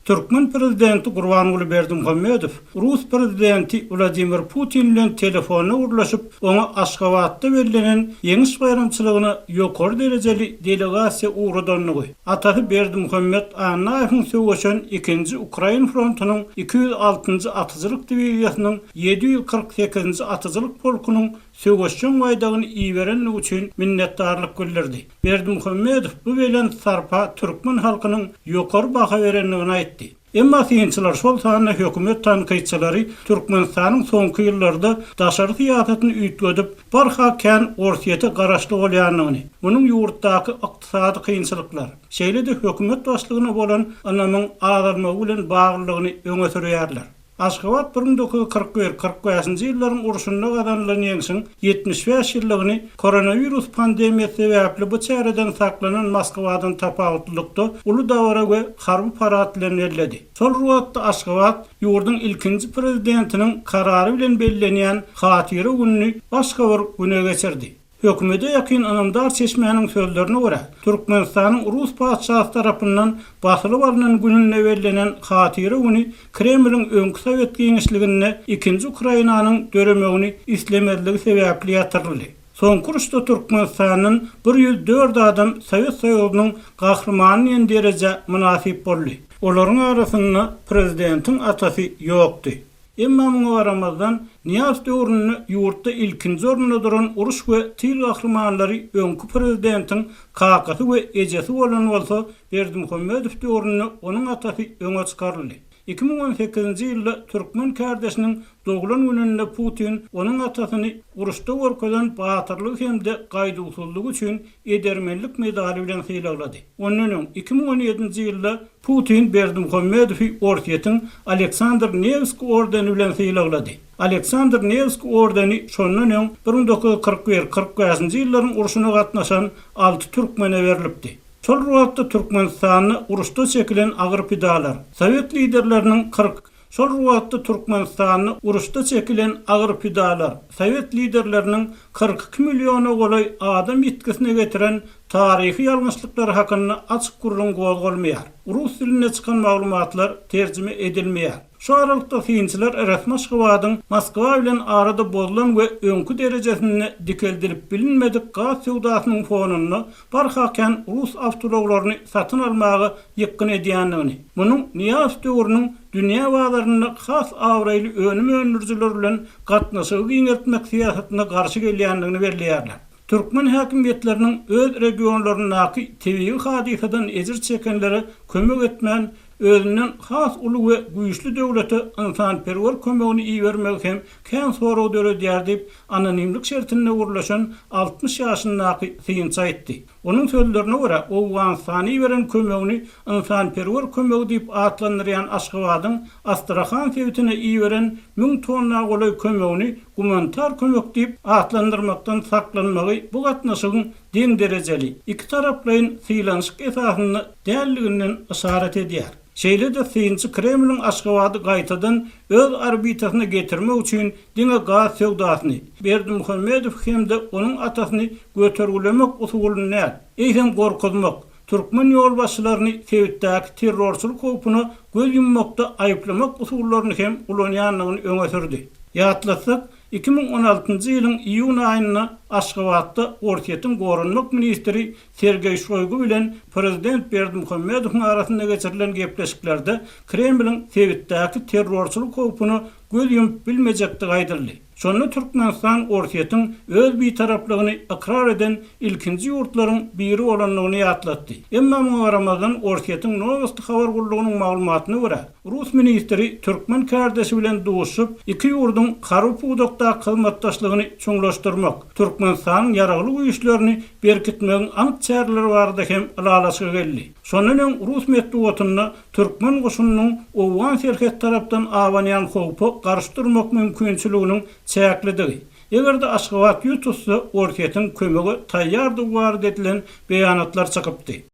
Türkmen prezidenti Gurbanguly Berdimuhamedow rus prezidenti Wladimir Putin bilen telefonda gürleşip, oňa Aşgabatda bellenen Ýeňiş baýramçylygyna ýokary derejeli delegasiýa ugradandygy, atasy Berdimuhamet Annaýewiň söweşen ikinji Ukrain frontunyň 206-njy atyjylyk diwiziýasynyň 748-nji atyjylyk polkunyň söweşjeň baýdagyny iberendigi üçin minnetdarlyk bildirdi. Berdimuhamedow bu belent sarpa türkmen halkynyň ýokary baha berendigini aýtdy. Emma synçylar, şol sanda hökümet tankytçylary Türkmenistanyň soňky ýyllarda daşary syýasatyny üýtgedip, barha kän Orsýete garaşly bolýandygyny, munuň ýurtdaky ykdysady kynçylyklar, şeýle-de hökümet başlygyna bolan ynamyň azalmagy bilen baglydygyny öňe sürýärler. Aşgabat 1941, 45-nji ýyllaryň urşunda gazanylan ýeňşiň 75 ýyllygyny koronawirus pandemiýasy sebäpli bu çäreden saklanan Moskwadan tapawutlylykda uly dabara we harby parad bilen belledi. Şol bir wagtda Aşgabat ýurduň ilkinji prezidentiniň karary bilen bellenýän Hatyra gününi başga bir güne geçirdi. Hökümete ýakyn ynamdar çeşmäniň sözlerine görä, Türkmenistanyň rus patyşasy tarapyndan basylyp alnan gününde bellenen Hatyra güni Kremliň öňki sowet giňişliginde ikinji Ukrainanyň döremegini islemezligi sebäpli ýatyryldy. Soňky uruşda Türkmenistandan 104 adam Sowet Soýuzynyň Gahrymany diýen derejä mynasyp boldy. Olaryň arasynda prezidentiň atasy ýokdy. Emma muňa garamazdan, Nyýazow döwründe ýurtda ilkinji orunda duran uruş we tyl gahrymanlary öňki prezidentiň kakasy we ejesi bolan bolsa, Berdimuhamedow döwründe onuň atasy öňe çykaryldy. 2018-nji ýylda türkmen kärdeşiniň doglan gününde Putin onuň atasyny uruşda görkezen batyrlygy hem-de gaýduwsyzlygy üçin Edermenlik medaly bilen sylaglady. Ondan öň, 2017-nji ýylda Putin Berdimuhamedowy Orsýetiň Aleksandr Newskiý ordeni bilen sylaglady. Aleksandr Newskiý ordeni şondan öň 1941, 45-nji ýyllaryň urşuna gatnaşan alty türkmene berlipdi. Şol bir wagtda Türkmenistanda uruşda çekilen agyr pidalar, sowet liderleriniň 40, Şol bir wagtda Türkmenistanda uruşda çekilen agyr pidalar, sowet liderleriniň 42 milliona golaý adam ýitgisine getiren taryhy ýalňyşlyklary hakynda açyk gürrüň gozgalmaýar. Rus dilinde çykan maglumatlar terjime edilmeýär. Şu aralykda synçylar resmi Aşgabadyň Moskwa bilen arada bozulan we öňki derejesinde dikeldilip bilinmedik gaz söwdasynyň fonunda barha kän rus awtoulaglaryny satyn almaga ýykgyn edýändigini, munuň Nyýazow döwrüniň dünýä bazarynda has abraýly önüm öndürijiler bilen gatnaşygy giňeltmek syýasatyna garşy gelýändigini belleýärler. Türkmen häkimiýetleriniň öz regionlaryndaky tebigy hadysadan ejir çekenlere kömek etmän, özünden has uly we güýçli döwlete ynsanperwer kömegini ibermegi hem kän sorag döredýär diýip, anonimlik şertinde gürleşen 60 ýaşyndaky synçy aýtdy. Onuň sözlerine görä, Owganystana iberen kömegini ynsanperwer kömegi diýip atlandyrýan Aşgabadyň Astrahan sebitine iberen müň tonna golaý kömegini gumanitar kömek diýip atlandyrmakdan saklanmagy bu gatnaşygyň deň derejeli, ikitaraplaýyn sylanyşyk esasynda däldiginden yşarat edýär. Şeýle-de synçy Kremliň Aşgabady gaýtadan öz orbitasyna getirmek üçin diňe gaz söwdasyny, Berdimuhamedowy hem-de onuň atasyny götergilemek usulyny däl, eýsem gorkuzmak, türkmen ýolbaşçylaryny sebitdäki terrorçylyk howpuna göz ýummakda aýyplamak usullaryny hem ulanýandygyny öňe sürdi. Ýatlatsak, 2016-njy ýylyň iýun aýynda Aşgabatda Orsýetiň goranmak ministri Sergeý Şoýgu bilen prezident Berdimuhamedowyň arasynda geçirilen gepleşiklerde Kremliň sebitdäki terrorçylyk howpuna göz ýumup bilmejekdigi aýdyldy. Şonda Türkmenistan Orsýetiň öz bitaraplygyny ykrar eden ilkinji ýurtlaryň biri bolandygyny ýatlatdy. Emma muňa garamazdan Orsýetiň Nowosti habar gullugynyň maglumatyna görä, Rus ministri türkmen kärdeşi bilen duşuşyp, iki ýurduň harby pudakdaky hyzmatdaşlygyny çuňlaşdyrmak, Türkmenistanyň Ýaragly Güýçlerini berkitmegiň anyk çäreleri barada hem ylalaşyga geldi. Şondan öň rus metbugatynda türkmen goşunynyň owgan serhet tarapdan abanýan howpa garşy durmak mümkinçiliginiň çäklidigi, eger-de Aşgabat ýüz tutsa Orsýetiň kömege taýýardygy barada edilen beýanatlar çykypdy.